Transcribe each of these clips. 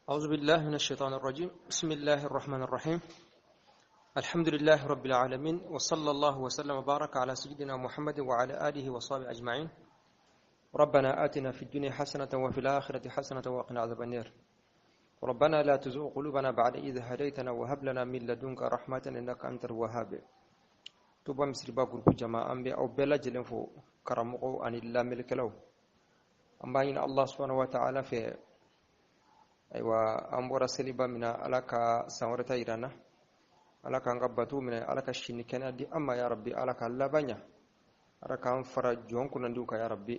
أعوذ بالله من الشيطان الرجيم. بسم الله الرحمن الرحيم. الحمد لله رب العالمين، وصلى الله وسلم وبارك على سيدنا محمد وعلى آله وصحبه أجمعين. ربنا آتنا في الدنيا حسنة وفي الآخرة حسنة وقنا عذاب النار. ربنا لا تزغ قلوبنا بعد إذ هديتنا وهب لنا من لدنك رحمة إنك أنت الوهاب. Touba Misiriba groupe jama, an bɛ aw bɛɛ lajɛlen fo, karamɔgɔw ani lamɛnnikɛlaw. An b'a ɲini Allah subhanahu wa ta'ala fɛ. Ayiwa, an bɔra seliba min na, Ala ka san wɛrɛ ta yira an na. Ala k'an ka bato minɛ, Ala ka sini kɛnɛya di an ma, ya Rabbi. Ala ka laban ɲa, Ala k'an fara jɔn kunnandiw kan, ya Rabbi.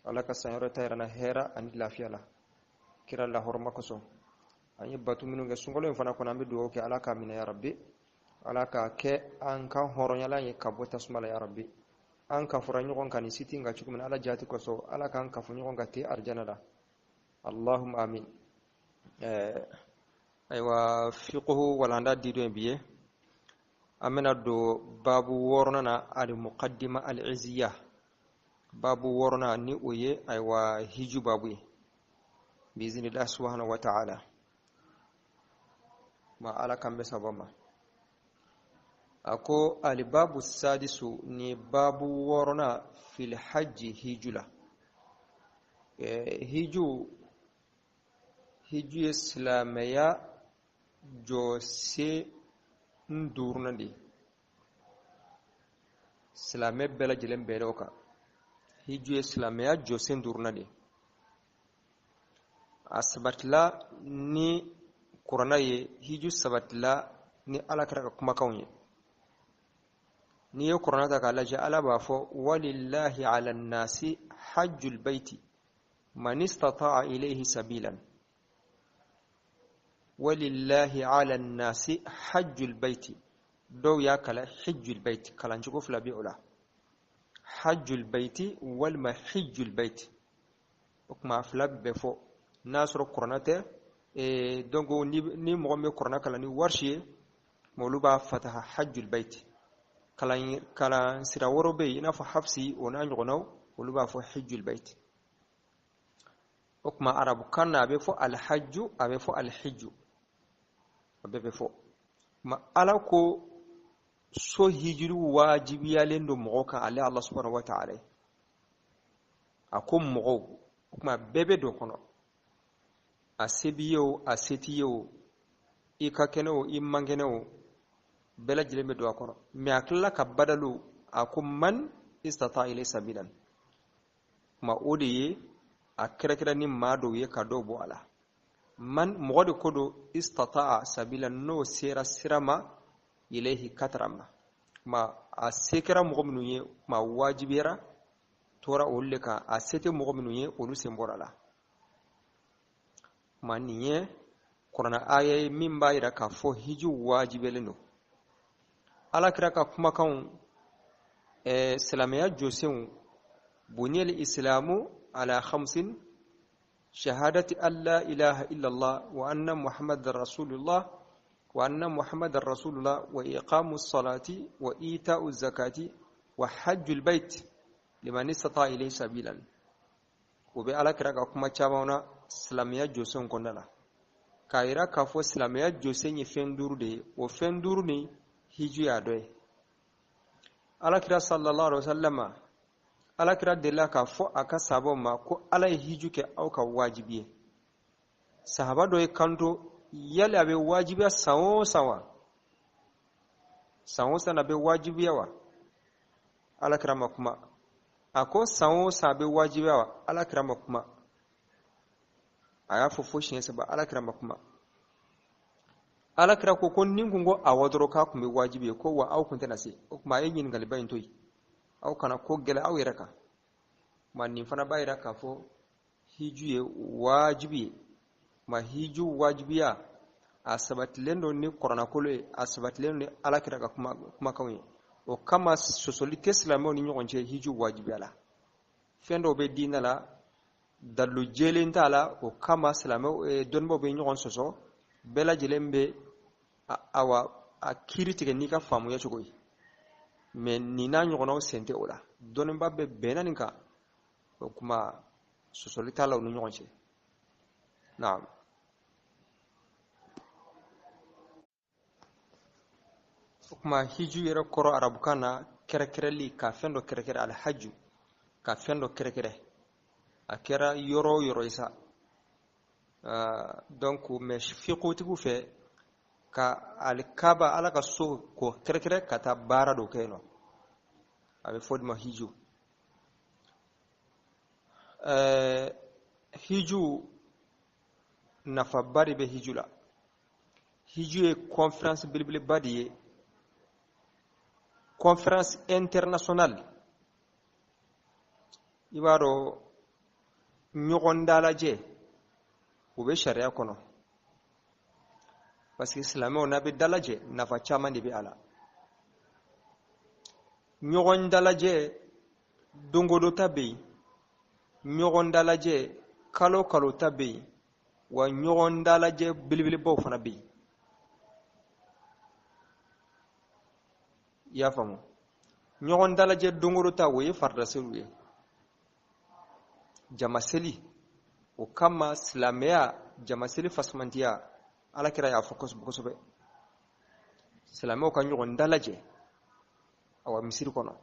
Ala ka san wɛrɛ ta yira an na hɛrɛ ani lafiya la, kira la hɔrɔma kosɔn. An ye bato minnu kɛ sunkalo in fana kɔnɔ, an bɛ dugawu kɛ, Ala k'a minɛ, ya Rabbi. Ala k'a kɛ an ka hɔrɔnyala ye ka bɔ tasuma la, ya Rabbi. An ka fara ɲɔgɔn kan nin siti kan cogo min na, Ala jati kosɔn, Ala k'an kafo ɲɔgɔn kan ten arijana la. Allahumma amin. Ayiwa, fiqhu walanda di don bi ye, an bɛna don babu wɔɔrɔnan na, al muqaddima al iziya. Babu wɔɔrɔnan ni o ye, ayiwa, hiju babu ye, biiznillah subhanahu wa ta'ala. Ma Ala kan bɛ saba ma. A ko alibabu sadisu, ni babu wɔɔrɔnan, fil hajji, hiju la. Hiju ye silamɛya jɔsen duurunan de ye. Silamɛ bɛɛ lajɛlen bɛnna o kan. Hiju ye silamɛya jɔsen duurunan de ye. A sabatila ni Kuranna ye, hiju sabatila ni Ala kira ka kumakanw ye. N'i ye Kuranna ta k'a lajɛ, Ala b'a fɔ: walillahi ala nasi hajjul baiti man istata'a ilayhi sabilan. Walillahi ala nasi hajjul baiti, dɔw y'a kala hijjul baiti. Kalancogo fila bɛ o la, hajjul baiti walima hijjul baiti. O tuma a fila bɛɛ fɔ n'a sɔrɔ Kuranna tɛ. Donc ni mɔgɔ min bɛ Kuranna kalan ni warisi ye, olu b'a fataha hajjul baiti. Kalan sira wɛrɛw bɛ yen, i n'a fɔ Hafsi, o n'a ɲɔgɔnnaw, olu b'a fɔ hijjul baiti. O tuma arabukan na, a bɛ fɔ alhajju, a bɛ fɔ alhijju, a bɛɛ bɛ fɔ. Ma Ala ko so hijiri wajibiyalen don mɔgɔw kan, ale Allah subhanahu wa ta'ala a ko mɔgɔw. O tuma bɛɛ bɛ don kɔnɔ, a se b'i ye o, a se t'i ye o, i ka kɛnɛ o, i man kɛnɛ o, bɛɛ lajɛlen bɛ don a kɔnɔ. Mɛ a tilala ka badalu, a ko man istata ilay sabilan. Kuma o de ye a kɛrɛkɛrɛ ni maa dɔw ye ka dɔw bɔ a la. Man, mɔgɔ de ko don, istata'a sabila, n'o sera sira ma, ilayhi, katara ma. Ma a se kɛra mɔgɔ minnu ye, ma wajibiyara tora olu de kan. A se tɛ mɔgɔ minnu ye, olu sen bɔra la. Ma nin ye Kuranna aya ye min b'a yira k'a fɔ hiji wajibiyalen don. Ala kira ka kumakanw, silamɛya jɔsenw, buniyal islamu ala khamsin: shahadati an la ilaha illallah wa anna muhammadar rasulullah wa anna muhammadar rasulullah wa iqamu salati wa ita'u zakati wa hajjul bait liman istata ilayhi sabilan. O bɛ Ala kira ka kuma caman na silamɛya jɔsenw kɔnɔna la, k'a yira k'a fɔ silamɛya jɔsen ye fɛn duuru de ye. O fɛn duuru ni hiju y'a dɔ ye. Ala kira sallallahu alaihi wasallam, Ala kira delila k'a fɔ a ka sahabaw ma ko Ala ye hiju kɛ aw ka wajibi ye. Sahaba dɔ ye kanto: yali a bɛ wajibiya san o san wa? San o san a bɛ wajibiya wa? Ala kira ma kuma. A ko san o san a bɛ wajibiya wa? Ala kira ma kuma. A y'a fɔ fo siɲɛ saba, Ala kira ma kuma. Ala kira ko ni kun ko awɔ dɔrɔn, k'a kun bɛ wajibi ye, ko wa aw kun tɛna se. O tuma a ye ɲininkaliba in to yen, aw kana ko gɛlɛ aw yɛrɛ kan. Ma nin fana b'a yira k'a fɔ hiju ye wajibi ye. Ma hiju wajibiya a sabatilen don ni Kuranakolo ye, a sabatilen don ni Ala kira ka kumakanw ye. O kama sɔsɔli tɛ silamɛw ni ɲɔgɔn cɛ hiju wajibiya la. Fɛn dɔw bɛ diinɛ la, dalilu jɛlen t'a la, o kama silamɛw, dɔnnibaw bɛ ɲɔgɔn sɔsɔ. Bɛɛ lajɛlen bɛ awa a kiiri tigɛ n'i ka faamuya cogo ye. Mɛ nin n'a ɲɔgɔnnaw sen tɛ o la. Dɔnniba bɛɛ bɛnna nin kan, o kuma sɔsɔli t'a la u ni ɲɔgɔn cɛ. Naam. O tuma hiju yɛrɛ kɔrɔ arabukan na kɛrɛkɛrɛli, ka fɛn dɔ kɛrɛkɛrɛ, alhaju, ka fɛn dɔ kɛrɛkɛrɛ, a kɛra yɔrɔ o yɔrɔ ye sa. Donc mais fiqhutigiw fɛ ka alikaba, ala ka so ko kɛrɛkɛrɛ ka taa baara dɔ kɛ yen nɔ, a bɛ fɔ o de ma hiju. Hiju nafaba de bɛ hiju la. Hiju ye conférence belebeleba de ye, conférence internationale. I b'a dɔn ɲɔgɔn dalajɛ o bɛ sariya kɔnɔ, parce que silamɛw n'a bɛ dalajɛ, nafa caman de bɛ a la. Ɲɔgɔn dalajɛ dongodo ta bɛ yen, ɲɔgɔn dalajɛ kalo kalo ta bɛ yen, wa ɲɔgɔn dalajɛ belebelebaw fana bɛ yen. I y'a faamu? Ɲɔgɔn dalajɛ dongodo ta, o ye faridaseliw ye, jamaseli. O kama silamɛya jamaseli fasamantiya, ala kira y'a fɔ kosɛbɛ kosɛbɛ, silamɛw ka ɲɔgɔn dalajɛ awa misiri kɔnɔ.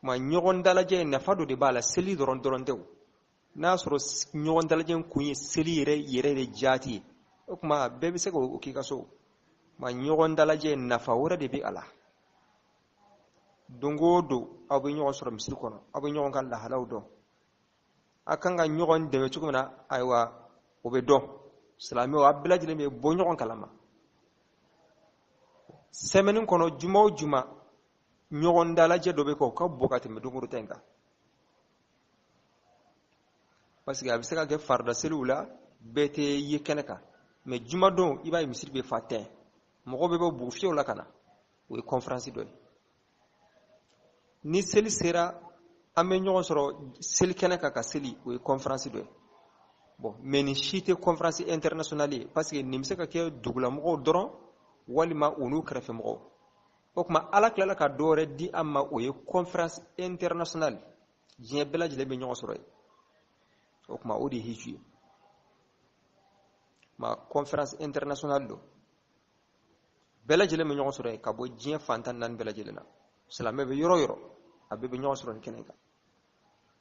Ma ɲɔgɔn dalajɛ nafa dɔ de b'a la, seli dɔrɔn dɔrɔn tɛ. O n'a y'a sɔrɔ ɲɔgɔn dalajɛ kun ye seli yɛrɛ yɛrɛ de jaati ye, o tuma bɛɛ bɛ se k'o k'i ka so. Ma ɲɔgɔn dalajɛ nafa wɛrɛ de bɛ a la. Don o don aw bɛ ɲɔgɔn sɔrɔ misiri kɔnɔ, aw bɛ ɲɔgɔn ka lahalaw dɔn, a kan ka ɲɔgɔn dɛmɛ cogo min na, ayiwa o bɛ dɔn. Silamɛw a bɛɛ lajɛlen bɛ bɔ ɲɔgɔn kalama. Sɛmɛni kɔnɔ, juma o juma, ɲɔgɔn dalajɛ dɔ bɛ kɛ, o ka bon ka tɛmɛ don o ta in kan, parce que a bɛ se ka kɛ farida seliw la bɛɛ tɛ ye kɛnɛ kan, mais jumadon i b'a ye misiri bɛ fa tɛn, mɔgɔw bɛ bɔ bugufiyɛw la ka na. O ye conférence dɔ ye. Ni seli sera, an bɛ ɲɔgɔn sɔrɔ seli kɛnɛ kan ka seli, o ye conférence dɔ ye. Bon, mais nin si tɛ conférence internationale ye, parce que nin bɛ se ka kɛ dugulamɔgɔw dɔrɔn walima u n'u kɛrɛfɛmɔgɔw. O tuma ala tilala ka dɔ wɛrɛ di an ma, o ye conférence internationale, diɲɛ bɛɛ lajɛlen bɛ ɲɔgɔn sɔrɔ yen. O tuma o de ye hiju ye. Ma conférence internationale don, bɛɛ lajɛlen bɛ ɲɔgɔn sɔrɔ yen ka bɔ diɲɛ fan 14 bɛɛ lajɛlen na. Silamɛ bɛ yɔrɔ o yɔrɔ, a bɛɛ bɛ ɲɔgɔn sɔrɔ nin kɛnɛ kan.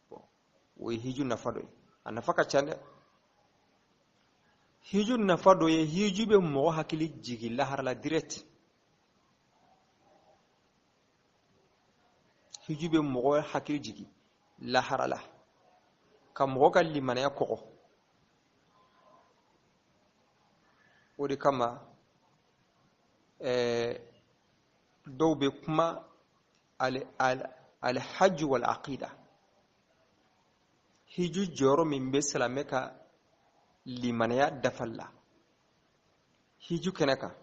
Bon, o ye hiju nafa dɔ ye. A nafa ka ca dɛ. Hiju nafa dɔ ye, hiju bɛ mɔgɔ hakili jigin lahara la direct. Hiju bɛ mɔgɔ hakili jigin lahara la, ka mɔgɔ ka limanaya kɔgɔ. O de kama dɔw bɛ kuma alhajju wal aqida, hiju jɔyɔrɔ min bɛ silamɛ ka limanaya dafali la. Hiju kɛnɛ kan,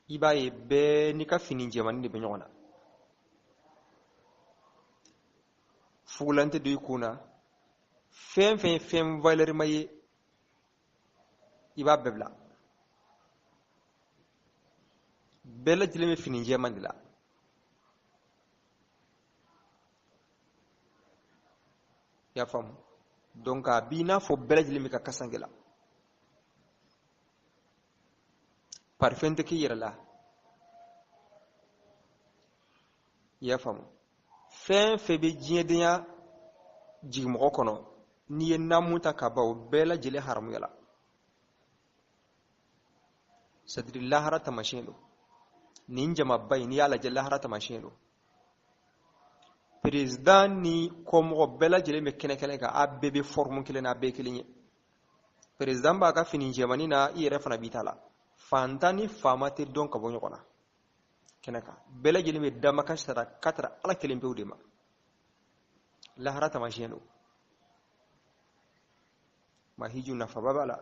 i b'a ye bɛɛ n'i ka fini jɛmannin de bɛ ɲɔgɔn na, fugulan tɛ don i kun na, fɛn fɛn ye fɛn valɛrima ye i b'a bɛɛ bila. Bɛɛ lajɛlen bɛ fini jɛman de la. I y'a faamu? Donc a b'i n'a fɔ bɛɛ lajɛlen bɛ ka kasange la, parfum tɛ k'i yɛrɛ la. I y'a faamu? Fɛn fɛn bɛ diɲɛdenya jigin mɔgɔ kɔnɔ, n'i ye naamu ta ka ban, o bɛɛ lajɛlen haramuyala. C'est à dire lahara taamasiyɛn don. Nin jamaba in, n'i y'a lajɛ, lahara taamasiyɛn don. Président ni kɔmɔgɔ bɛɛ lajɛlen bɛ kɛnɛ kelen kan, a bɛɛ bɛ forme kelen na, a bɛɛ ye kelen ye. Président b'a ka fini jɛmannin na, i yɛrɛ fana b'i ta la. Fantan ni faama tɛ dɔn ka bɔ ɲɔgɔn na kɛnɛ kan. Bɛɛ lajɛlen bɛ damakasi sara ka tara ala kelen pewu de ma. Lahara taamasiyɛn don. Ma hiju nafaba b'a la.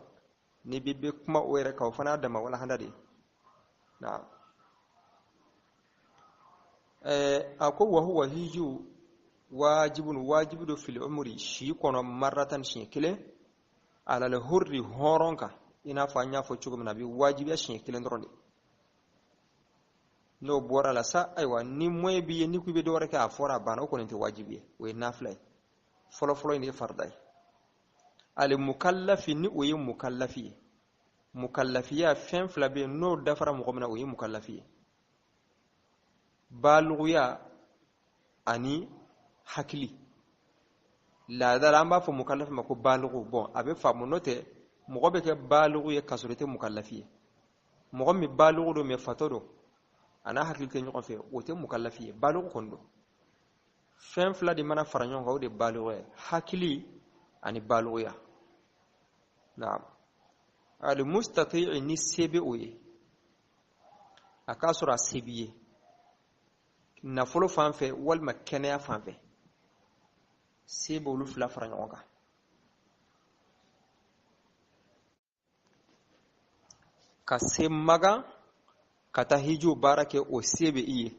Ni bi bɛ kuma o yɛrɛ kan, o fana y'a dama walahanda de ye. Naam. A ko wa huwa hiju wajibun, wajibi don fil umri, si kɔnɔ, maratan, siɲɛ kelen, alal hurri, hɔrɔn kan. I n'a fɔ an y'a fɔ cogo min na, a bɛ wajibiya siɲɛ kelen dɔrɔn de. N'o bɔra la sa, ayiwa, ni moyen b'i ye, n'i ko i bɛ dɔ wɛrɛ kɛ, a fɔra a banna, o kɔni tɛ wajibi ye, o ye nafila ye. Fɔlɔfɔlɔ in de ye farida ye. Ale mukallafi, ni o ye mukallafi ye, Mukallafiya fɛn fila bɛ yen, n'o dafara mɔgɔ min na, o ye mukallafi ye. Baluguya ani hakili. Laada la an b'a fɔ mukallafi ma ko balugu. Bon, a bɛ faamu, n'o tɛ mɔgɔ bɛ kɛ balugu ye k'a sɔrɔ i tɛ mukallafi ye. Mɔgɔ min balugu don mɛ fatɔ don, a n'a hakili tɛ ɲɔgɔn fɛ, o tɛ mukallafi ye. Balugu kɔni don. Fɛn fila de mana fara ɲɔgɔn kan, o de ye baluguya ye, hakili ani baluguya. Naam, al mustati'i, ni se bɛ o ye, a k'a sɔrɔ a se b'i ye nafolo fan fɛ walima kɛnɛya fan fɛ, se b'olu fila fara ɲɔgɔn kan. Ka se Makan ka taa hijiw baara kɛ, o se bɛ i ye.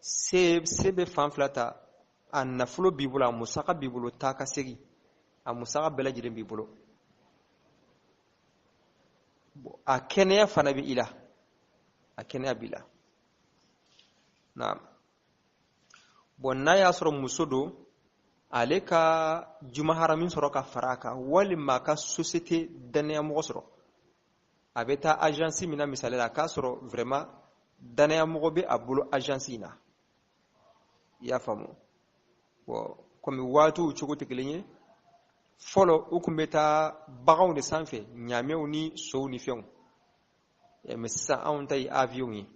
Se bɛ fan fila ta, a nafolo b'i bolo, a musaka b'i bolo, taa ka segin a musaka bɛɛ lajɛlen b'i bolo, a kɛnɛya fana bɛ i la, a kɛnɛya b'i la. Naam. Bon, n'a y'a sɔrɔ muso don, ale ka jumaharami sɔrɔ ka fara a kan, walima a ka société dannayamɔgɔ sɔrɔ, a bɛ taa agence min na misali la, a k'a sɔrɔ vraiment dannayamɔgɔ bɛ a bolo agence in na. I y'a faamu? Bon, komi waatiw cogo tɛ kelen ye, fɔlɔ u tun bɛ taa baganw de sanfɛ, ɲaamɛw ni sow ni fɛnw, mɛ sisan anw ta ye avion ye.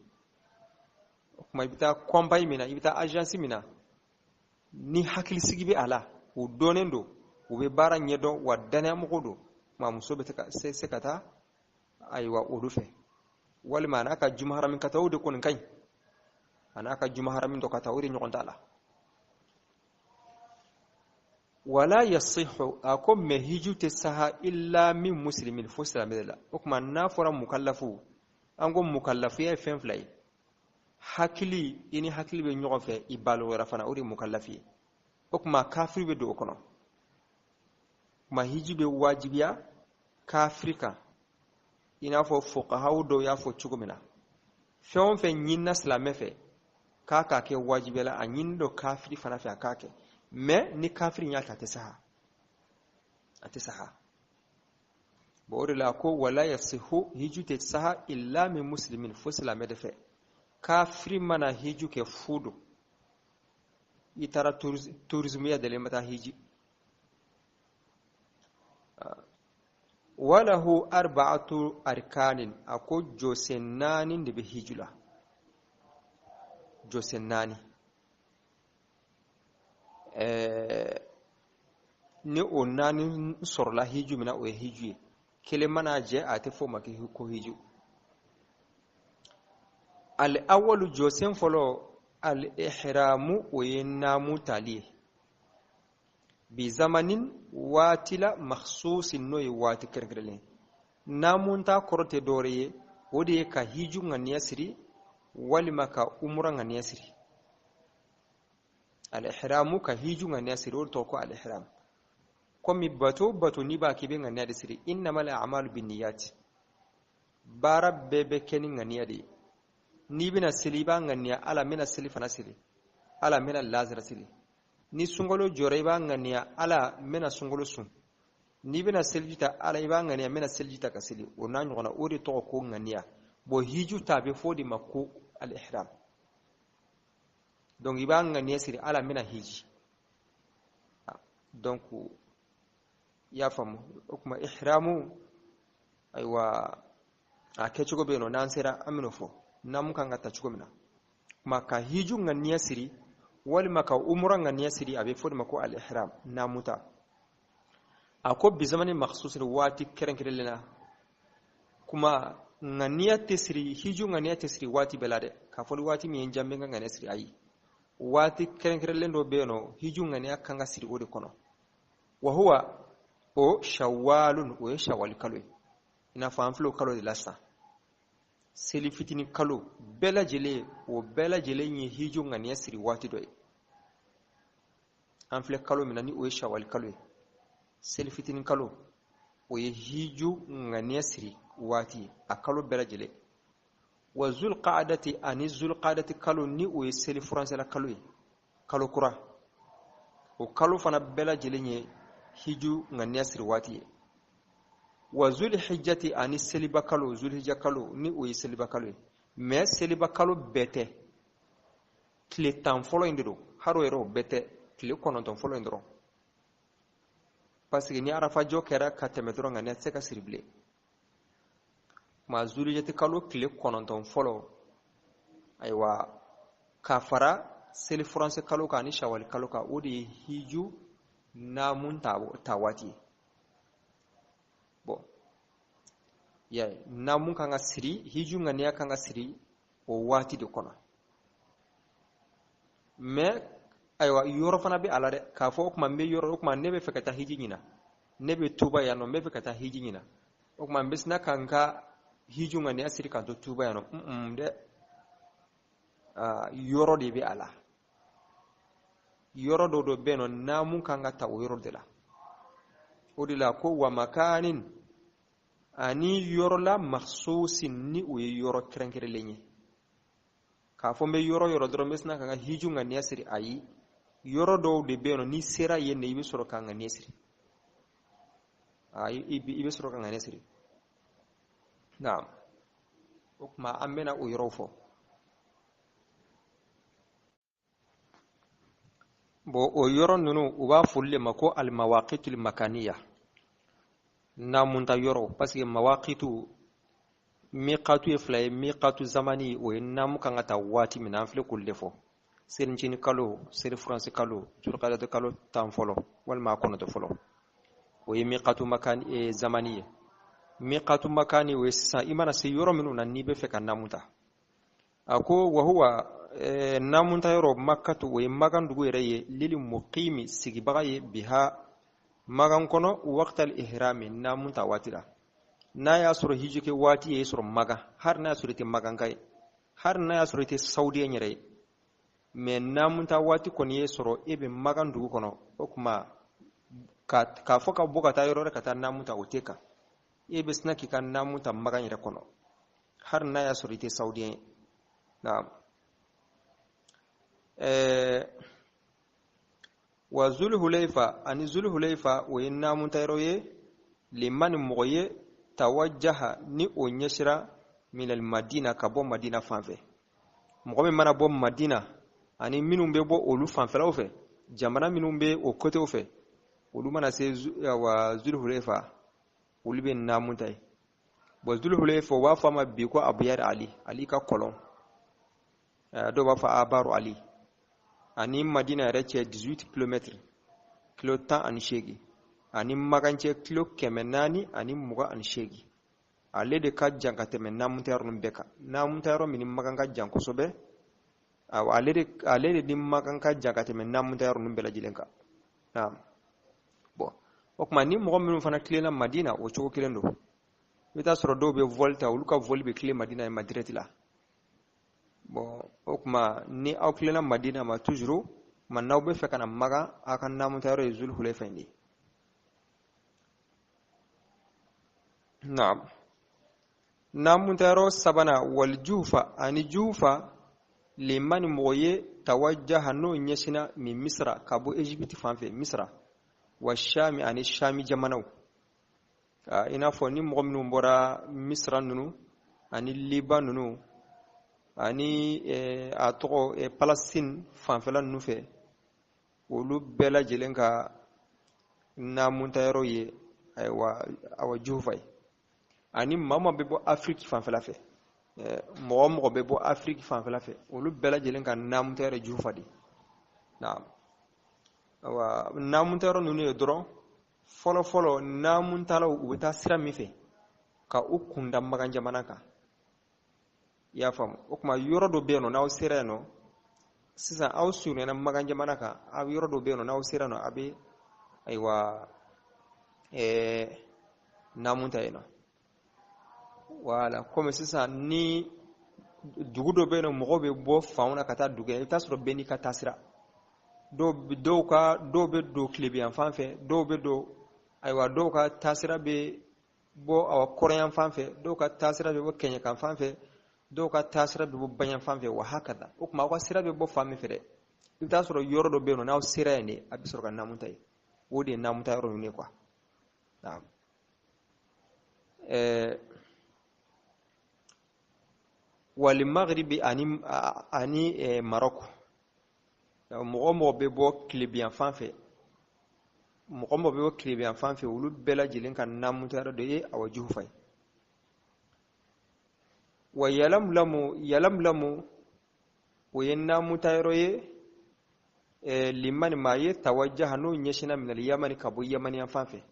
O tuma i bɛ taa compagnie min na, i bɛ taa agence min na, ni hakilisigi bɛ a la, o dɔnnen don, u bɛ baara ɲɛdɔn, wa dannayamɔgɔ don, maa muso bɛ se ka taa ayiwa olu fɛ, walima a n'a ka jumaharami ka taa, o de kɔni ka ɲi. A n'a ka jumaharami dɔ ka taa, o de ɲɔgɔn t'a la. Wala yasihu, a ko mɛ hiju tɛ saha illa min muslimin, fo silamɛ de la. O tuma n'a fɔra mukallafu, an ko mukallafuya ye fɛn fila ye: hakili, i ni hakili bɛ ɲɔgɔn fɛ, i balogora fana, o de ye mukallafi ye. O tuma kafiri bɛ don o kɔnɔ. Tuma hiji bɛ wajibiya kafiri kan, i n'a fɔ fuqahaw dɔw y'a fɔ cogo min na. Fɛn o fɛn ɲinina silamɛ fɛ k'a k'a kɛ wajibiya la, a ɲini don kafiri fana fɛ a k'a kɛ. Mɛ ni kafiri y'a kɛ, a tɛ saha, a tɛ saha. Bon, o de la ko wala yasihu, hiju tɛ saha illa min muslimin, fo silamɛ de fɛ. Kafiri mana hiju kɛ, fu don. I taara tourisme ya dalen ma taa hiji. Walahu arba'atu arkanin, a ko jɔsen naani de bɛ hiju la, jɔsen naani. Ni o naani sɔrɔla hiju min na, o ye hiju ye. Kelen mana jɛ, a tɛ fɔ o ma ko hiju. Al awalu, jɔsen fɔlɔ, al ihramu, o ye naamu tali ye, bi zamanin, waati la, makhsusin, n'o ye waati kɛrɛnkɛrɛnlen. Naamu ta kɔrɔ tɛ dɔwɛrɛ ye, o de ye ka hiju ŋaniya siri walima ka umura ŋaniya siri. Al ihramu, ka hiju ŋaniya siri, o de tɔgɔ ko al ihram. Komi bato bato n'i b'a k'i bɛ ŋaniya de siri, innamal a'malu binniyati, baara bɛɛ bɛ kɛ ni ŋaniya de ye. N'i bɛna seli, i b'a ŋaniya: Ala, n bɛna seli fana seli, Ala, n bɛna lazara seli. Ni sunkalo jɔra, i b'a ŋaniya: Ala, n bɛna sunkalo sun. N'i bɛna seliji ta, Ala, i b'a ŋaniya: n bɛna seliji ta ka seli, o n'a ɲɔgɔnna. O de tɔgɔ ko ŋaniya. Bon, hiju ta, a bɛ fɔ o de ma ko al ihram. Donc i b'a ŋaniya siri: Ala, n bɛna hiji. Donc i y'a faamu? O tuma ihramu, ayiwa, a kɛcogo bɛ yen nɔ, n'an sera an bɛn'o fɔ, naamu kan ka ta cogo min na. Kuma ka hiju ŋaniya siri walima ka umura ŋaniya siri, a bɛ fɔ de ma ko al ihram, naamu ta. A ko bizamani makhsusin, waati kɛrɛnkɛrɛnlen na. Kuma ŋaniya tɛ siri, hiju ŋaniya tɛ siri waati bɛɛ la dɛ, k'a fɔ ni waati min ye n diya, n bɛ n ka ŋaniya siri. Ayi, waati kɛrɛnkɛrɛnlen dɔ bɛ yen nɔ, hiju ŋaniya kan ka siri o de kɔnɔ. Wa huwa, o shawalun, o ye shawali kalo ye, i n'a fɔ an filɛ o kalo de la sisan, seli fitini kalo bɛɛ lajɛlen. O bɛɛ lajɛlen ye hiju ŋaniya siri waati dɔ ye. An filɛ kalo min na, ni o ye shawali kalo ye, seli fitini kalo, o ye hiju ŋaniya siri waati ye, a kalo bɛɛ lajɛlen. Wa zulqa'adati, ani zulqa'adati kalo, ni o ye seli furancɛla kalo ye, kalo kura, o kalo fana bɛɛ lajɛlen ye hiju ŋaniya siri waati ye. Wa zulhijjati, ani seliba kalo, zulhijja kalo, ni o ye seliba kalo ye. Mais seliba kalo bɛɛ tɛ, tile 10 fɔlɔ in de don, haro yɛrɛ o bɛɛ tɛ, tile 9 fɔlɔ in dɔrɔn. Parce que ni arafa jɔ kɛra ka tɛmɛ dɔrɔn, nka ne tɛ se ka siri bilen. Ma zulhijjati kalo tile 9 fɔlɔ, ayiwa, ka fara seli furancɛ kalo kan ani shawali kalo kan, o de ye hiju naamu ta waati ye. Bon, ya naamu kan ka siri, hiju ŋaniya kan ka siri o waati de kɔnɔ. Mais ayiwa, yɔrɔ fana bɛ a la dɛ, k'a fɔ o tuma n bɛ yɔrɔ, o tuma ne bɛ fɛ ka taa hiji ɲina, ne bɛ tuba yan nɔ, n bɛ fɛ ka taa hiji ɲina, o tuma n bɛ sina ka n ka hiju ŋaniya siri k'an to tuba yan nɔ. Dɛ, yɔrɔ de bɛ a la, yɔrɔ dɔ dɔ bɛ yen nɔ, naamu kan ka ta o yɔrɔ de la. O de la ko wa makanin, ani yɔrɔ la makhsusin, ni o ye yɔrɔ kɛrɛnkɛrɛnlen ye. K'a fɔ n bɛ yɔrɔ yɔrɔ dɔrɔn, n bɛ sina ka n ka hiju ŋaniya siri, ayi, yɔrɔ dɔw de bɛ yen nɔ, n'i sera yen de, i bɛ sɔrɔ ka ŋaniya siri. I bɛ sɔrɔ ka ŋaniya siri. Naam, o tuma an bɛna o yɔrɔw fɔ. Bon, o yɔrɔ ninnu, u b'a fɔ olu de ma ko almawaqitul makaniya, naamunta yɔrɔ. Parce que mawaqitu, miqatu ye fila ye. Miqatu zamani, o ye naamu kan ka ta waati min na, an filɛ k'olu de fɔ: selincini kalo, seli furansi kalo, zulqadati kalo 10 fɔlɔ walima a 9 fɔlɔ, o ye miqatu makani, zamani ye. Miqatu makani, o ye sisan i mana se yɔrɔ minnu na n'i bɛ fɛ ka naamu ta. A ko wa huwa, naamu ta yɔrɔ makatu, o ye makan dugu yɛrɛ ye, lili muqimi, sigibaga ye, biha, makan kɔnɔ, waqtal ihrami, naamu ta waati la. N'a y'a sɔrɔ hiji kɛ waati ye sɔrɔ makan, hali n'a y'a sɔrɔ i tɛ makan ka ye, hali n'a y'a sɔrɔ i tɛ sawudiyɛn yɛrɛ ye, mais naamu ta waati kɔni ye sɔrɔ e bɛ makan dugu kɔnɔ, o tuma k'a fɔ ka bɔ ka taa yɔrɔ wɛrɛ ka taa naamu ta, o tɛ kan. E bɛ sina k'i ka naamu ta makan yɛrɛ kɔnɔ, hali n'a y'a sɔrɔ i tɛ sawudiyɛn ye. Naam. Wa zulhuleifa, ani zulhuleifa, o ye naamu ta yɔrɔ ye, limani, mɔgɔ ye, tawajjaha, ni o ɲɛsira, minal madina, ka bɔ madina fan fɛ. Mɔgɔ min mana bɔ madina ani minnu bɛ bɔ olu fanfɛlaw fɛ, jamana minnu bɛ o kotew fɛ, olu mana se wa zulhuleifa, olu bɛ naamu ta ye. Bon, zulhuleifa, u b'a fɔ a ma bi ko abuyari ali, ali ka kɔlɔn, dɔw b'a fɔ abaru ali. Ani madina yɛrɛ cɛ 18 kilomètres, kilo 18, ani makan cɛ kilo 428. Ale de ka jan ka tɛmɛ naamutayɔrɔ ninnu bɛɛ kan. Naamutayɔrɔ min ni makan ka jan kosɛbɛ, awɔ, ale de ni makan ka jan ka tɛmɛ naamutayɔrɔ ninnu bɛɛ lajɛlen kan. Naam. Bon, o tuma ni mɔgɔ minnu fana tilenna madina, o cogo kelen don. I bɛ taa sɔrɔ dɔw bɛ vol ta, olu ka vol bɛ tilen madina ye ma direct la. Bon, o tuma ni aw tilenna madina ma toujours, ma n'aw bɛ fɛ ka na makan, aw ka naamutayɔrɔ ye zulhuleifa in de ye. Naam. Naamutayɔrɔ sabanan, wal jufa, ani jufa, limani, mɔgɔ ye, tawajjaha, n'o ɲɛsinna, min misra, ka bɔ Egypte fan fɛ, misra wa shami, ani shami jamanaw. I n'a fɔ ni mɔgɔ minnu bɔra misra ninnu ani liban ninnu ani a tɔgɔ Palestine fanfɛla ninnu fɛ, olu bɛɛ lajɛlen ka naamutayɔrɔ ye, ayiwa, awa jufa ye. Ani maa o maa bɛ bɔ Afiriki fanfɛla fɛ, mɔgɔ o mɔgɔ bɛ bɔ Afiriki fanfɛla fɛ, olu bɛɛ lajɛlen ka naamutayɔrɔ ye jufa de ye. Naam. Awa, naamutayɔrɔ ninnu ye dɔrɔn, fɔlɔ fɔlɔ naamutalaw, u bɛ taa sira min fɛ ka u kunda makan jamana kan, i y'a faamu. O tuma yɔrɔ dɔ bɛ yen nɔ, n'aw sera yen nɔ sisan, aw surunyana makan jamana kan, aw yɔrɔ dɔ bɛ yen nɔ, n'aw sera yen nɔ, a bɛ ayiwa naamu ta yen nɔ. Wala komi sisan ni dugu dɔ bɛ yen nɔ, mɔgɔw bɛ bɔ fanw na ka taa dugu, i bɛ taa sɔrɔ bɛɛ n'i ka taasira. Dɔw ka, dɔw bɛ don tilebiyan fan fɛ, dɔw bɛ don, ayiwa, dɔw ka taasira bɛ bɔ awa kɔrɔyan fan fɛ, dɔw ka taasira bɛ bɔ kɛɲɛkan fan fɛ, dɔw ka taasira bɛ bɔ baɲan fan fɛ, wa hakada. O tuma aw ka sira bɛ bɔ fan min fɛ dɛ, i bɛ taa sɔrɔ yɔrɔ dɔ bɛ yen nɔ, n'aw sera yen de, a bɛ sɔrɔ ka naamu ta yen. O de ye naamu ta yɔrɔ ninnu ye quoi. Naam. Wali maghribi ani Maroc, mɔgɔ mɔgɔ bɛ bɔ tilebiyan fan fɛ, mɔgɔ mɔgɔ bɛ bɔ tilebiyan fan fɛ, olu bɛɛ lajɛlen ka naamutayɔrɔ dɔ ye awa Juhufa ye. Wa yalamlamu, yalamlamu o ye naamutayɔrɔ ye limani maa ye tawajjaha n'o ɲɛsinna minal yamani ka bɔ yamaniyan fan fɛ.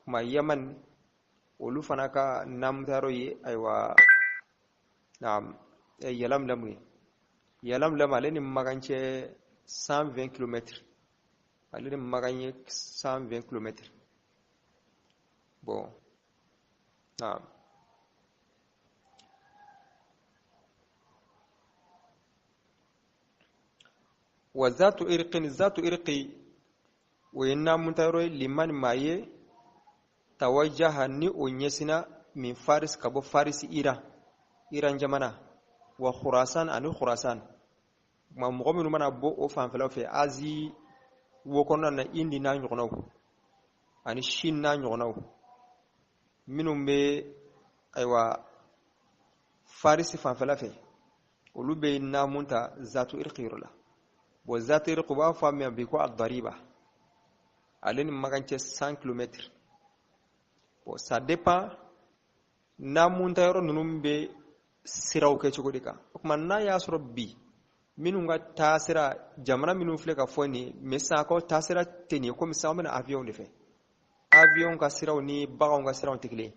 Kuma yaman olu fana ka naamutayɔrɔ ye ayiwa naam yalamlamu ye. Yalamlamu ale ni Makan cɛ 120 kilomètres, ale ni Makan ye 120 kilomètres. Bon, naam. Wa zatu irqin, zatu irqi o ye naamutayɔrɔ ye limani maa ye tawajjaha ni o ɲɛsinna min Faris ka bɔ Faris Iran, Iran jamana, wa Khurasan ani Khurasan. Ma mɔgɔ minnu mana bɔ o fanfɛlaw fɛ, Asie wo kɔnɔna na, Indi n'a ɲɔgɔnnaw ani Chine n'a ɲɔgɔnnaw, minnu bɛ ayiwa Faris fanfɛla fɛ, olu bɛ naamu ta zatu irqi yɔrɔ la. Bon, zatu irqi u b'a fɔ a ma bi ko adariba, ale ni Makan cɛ 100 kilomètres. Bon, ça dépend naamu ta yɔrɔ ninnu bɛ siraw kɛ cogo de kan. O tuma n'a y'a sɔrɔ bi minnu ka taasira, jamana minnu filɛ ka fɔ nin ye, mais sisan akaw taasira tɛ nin ye, komi sisan aw bɛna avion de fɛ, avion ka siraw ni baganw ka siraw tɛ kelen ye.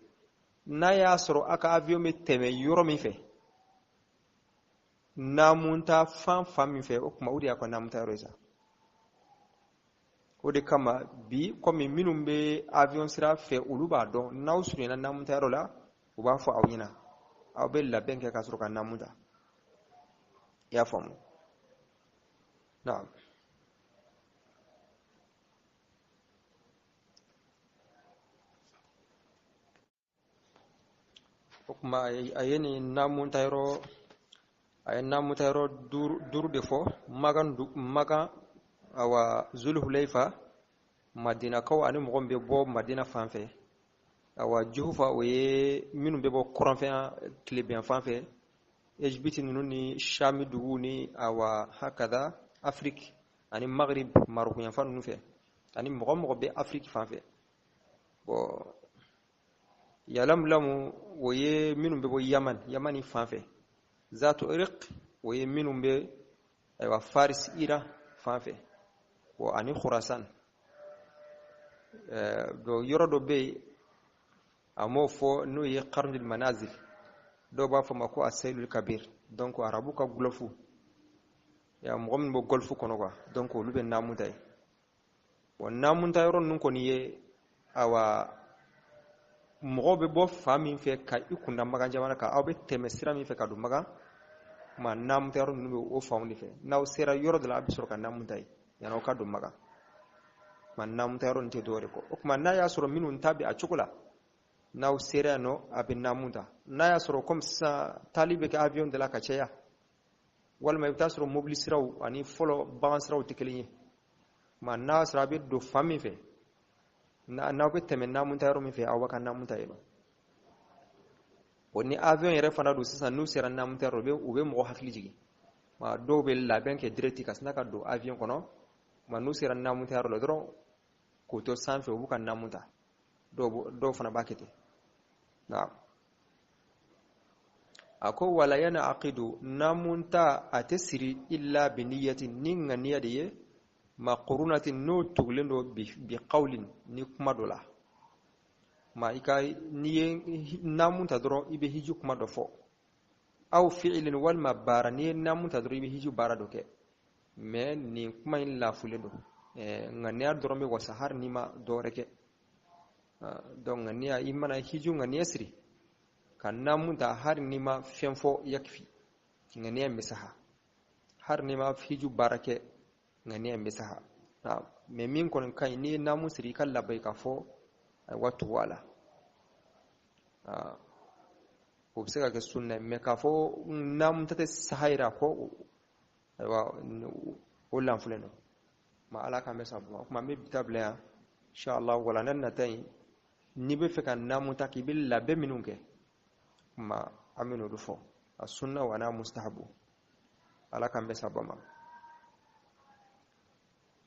N'a y'a sɔrɔ aw ka avion bɛ tɛmɛ yɔrɔ min fɛ, naamu ta fan fan min fɛ, o tuma o de y'a ka naamu ta yɔrɔ ye sa. O de kama bi komi minnu bɛ avion sira fɛ, olu b'a dɔn n'aw surunyana naamu ta yɔrɔ la, u b'a fɔ aw ɲɛna, aw bɛ labɛn kɛ ka sɔrɔ ka naamu ta. I y'a faamu? Naam. O tuma a ye nin naamu ta yɔrɔ, a ye naamu ta yɔrɔ duuru de fɔ. Makan, Makan, awa Zulhuleifa, Madinakaw ani mɔgɔ min bɛ bɔ Madina fan fɛ. Awa Juhufa o ye minnu bɛ bɔ kɔrɔnfɛ tilebin fan fɛ, Egypte ninnu ni Shami duguw ni awa hakada Afrique ani Maghrib Maroc yanfan ninnu fɛ, ani mɔgɔ mɔgɔ bɛ Afrique fan fɛ. Bon, Yalamlamu o ye minnu bɛ bɔ Yaman, Yamani fan fɛ. Zatu Irq o ye minnu bɛ ayiwa Faris Iran fan fɛ, wa ani Khurasan. Donc yɔrɔ dɔ bɛ yen a m'o fɔ, n'o ye Qarnul Manazil, dɔw b'a fɔ ma ko Asailul Kabir. Donc arabu ka golfe ya, mɔgɔ minnu bɛ golfe kɔnɔ quoi, donc olu bɛ naamu ta yen. Bon, naamu ta yɔrɔ ninnu kɔni ye awa mɔgɔw bɛ bɔ fan min fɛ ka i kunda Makan jamana kan, aw bɛ tɛmɛ sira min fɛ ka don Makan, ma naamu ta yɔrɔ ninnu bɛ o fanw de fɛ. N'aw sera yɔrɔ dɔ la, a bɛ sɔrɔ ka naamu ta yen yanni aw ka don Makan. Ma naamu ta yɔrɔ ninnu tɛ dɔwɛrɛ kɔ. O tuma n'a y'a sɔrɔ minnu ta bɛ a cogo la, n'aw sera yan nɔ, a bɛ naamu ta. N'a y'a sɔrɔ komi sisan taali bɛ kɛ avion de la ka caya, walima i bɛ taa sɔrɔ mobili siraw ani fɔlɔ bagan siraw tɛ kelen ye, ma n'a y'a sɔrɔ a bɛ don fan min fɛ, n'aw bɛ tɛmɛ naamu ta yɔrɔ min fɛ, aw b'a ka naamu ta yen nɔ. O ni avion yɛrɛ fana don sisan, n'u sera naamu ta yɔrɔ, u bɛ mɔgɔ hakili jigin. Ma dɔw bɛ labɛn kɛ direct ka sina ka don avion kɔnɔ, ma n'u sera naamu ta yɔrɔ la dɔrɔn k'u to sanfɛ, u b'u ka naamu ta. Dɔw fana b'a kɛ ten. Naam. A ko wala yana aqidu, naamu ta a tɛ siri illa bi niyyati, ni ŋaniya de ye, maqrunatin n'o tugulen don bi qawlin ni kuma dɔ la. Ma i ka n'i ye naamu ta dɔrɔn, i bɛ hiji kuma dɔ fɔ, aw fi'ilin walima baara, n'i ye naamu ta dɔrɔn i bɛ hiji baara dɔ kɛ. Mais nin kuma in lafulen don, ŋaniya dɔrɔn bɛ wasa hali n'i ma dɔ wɛrɛ kɛ. Donc ŋaniya, i mana hiji ŋaniya siri ka naamu ta, hali n'i ma fɛn fɔ, yakfi, ŋaniya in bɛ saha. Hali n'i ma hiji baara kɛ, ŋaniya in bɛ saha. Mais min kɔni ka ɲi, n'i ye naamu siri, i ka laban i ka fɔ ayiwa tugu a la. O bɛ se ka kɛ sunna ye, mais k'a fɔ naamu ta tɛ saha yɛrɛ a kɔ, ayiwa o lanfulen don. Ma ala k'an bɛ sababu ma. O tuma an bɛ bi ta bila yan inshallah. Wala ne nata in N'i bɛ fɛ ka naamu ta k'i bɛ labɛn minnu kɛ ma an bɛ n'olu fɔ a sunna wa n'a mustahabu ala k'an bɛɛ saba ma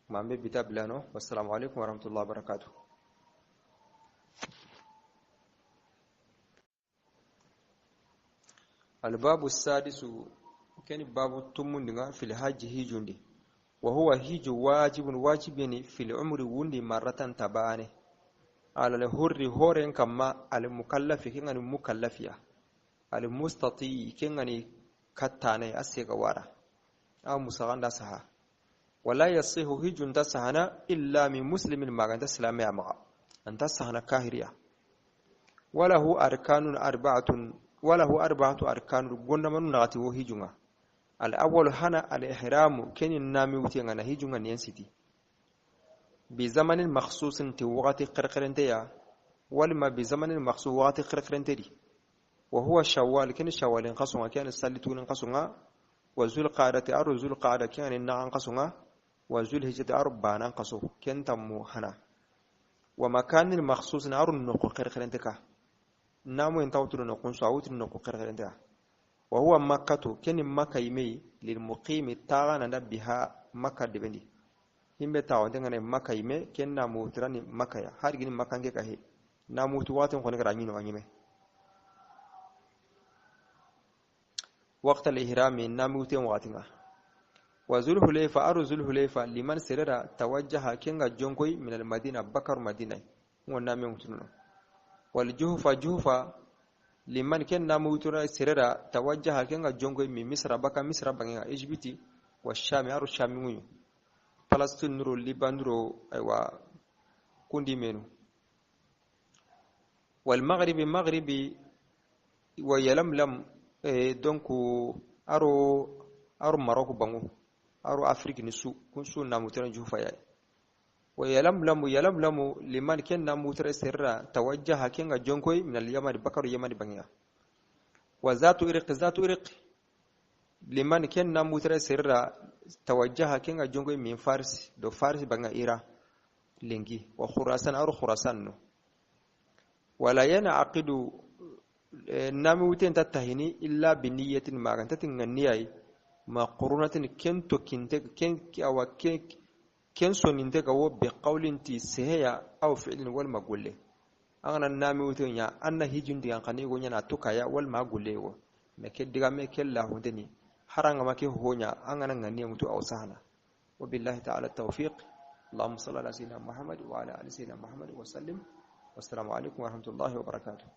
ma an bɛ bi ta bila yan nɔ wasalamu alaikum warahmatullahi wabarakatuh. Albabu sadisu keni babu tumundinga fil hajji hijundi wa huwa hiju wajibun wajibini fil umri wundi marratan tabane ala al hurri horen kamma al mukallafi kengani mukallafiya al mustati kengani kattane asega wara aw musaganda saha wala yasihu hijun tasahana illa min muslimin maganta islamiya maga anta sahana kahiriya walahu arkanun arba'atun walahu arba'atu arkanun gondamanu nagati wo hijunga al awwal hana al ihramu kenin nami wuti ngana hijunga niyan siti bi zamanin makhsusin ti waqti qirqirinteya walma bi zamanin makhsus waqti qirqirintedi wa huwa shawwal ken shawwalin qasunga ken sallitunin qasunga wa zul qa'dati aru zul qa'da ken na'an qasunga wa zul hijjati aru banan qasu ken tammu hana wa makanin makhsusin aru nuqu qirqirinteka namu en tawturu nuqun sawutu nuqu qirqirinteka wa huwa makkatu ken makka yimei lil muqimi taana da biha makka debendi himbe tawante ngane makka yime ken namu tirani makka ya har gini makka ke kahe namu tu watin khone gara nyino anyime وقت الإحرام ناموتين وقتنا وذو الحليفة أرو ذو الحليفة لمن سرر توجه كينغا جونكوي من المدينة بكر مدينة ونامي متنو والجهفة جهفة لمن كان ناموتنا سرر توجه كينغا جونكوي من مصر بكر مصر بغيا إجبتي والشام أرو الشام مونيو فلسطين نورو لبنان نورو أيوا كوندي منو والمغرب مغربي ويلملم donc aro Maroc bango aro Afrique ni su kun su namutana jufa ya wa yalamlamu liman ken namutara sirra tawajjaha kenga jonkoy min al yaman bakaru yaman bangiya wa zatu irq liman ken namutara sirra tawajjaha kenga jonkoy min faris do faris banga ira lengi wa khurasan aro khurasan no wala yanaqidu nami wuten tattahini illa bi niyatin magantatin nganniyai ma qurunatin kento kinte ken awa ken soninte ka wo bi qawlin ti seheya aw fi'lin wal magulle angana nami wuten ya anna hijundi an kani go nyana tukaya wal magulle wo me ke diga me ke lahundeni haranga make honya angana nganniya mutu aw sahana wa billahi ta'ala tawfiq allahumma salli ala sayyidina muhammad wa ala ali sayyidina muhammad wa sallim wassalamu alaikum wa rahmatullahi wa barakatuh.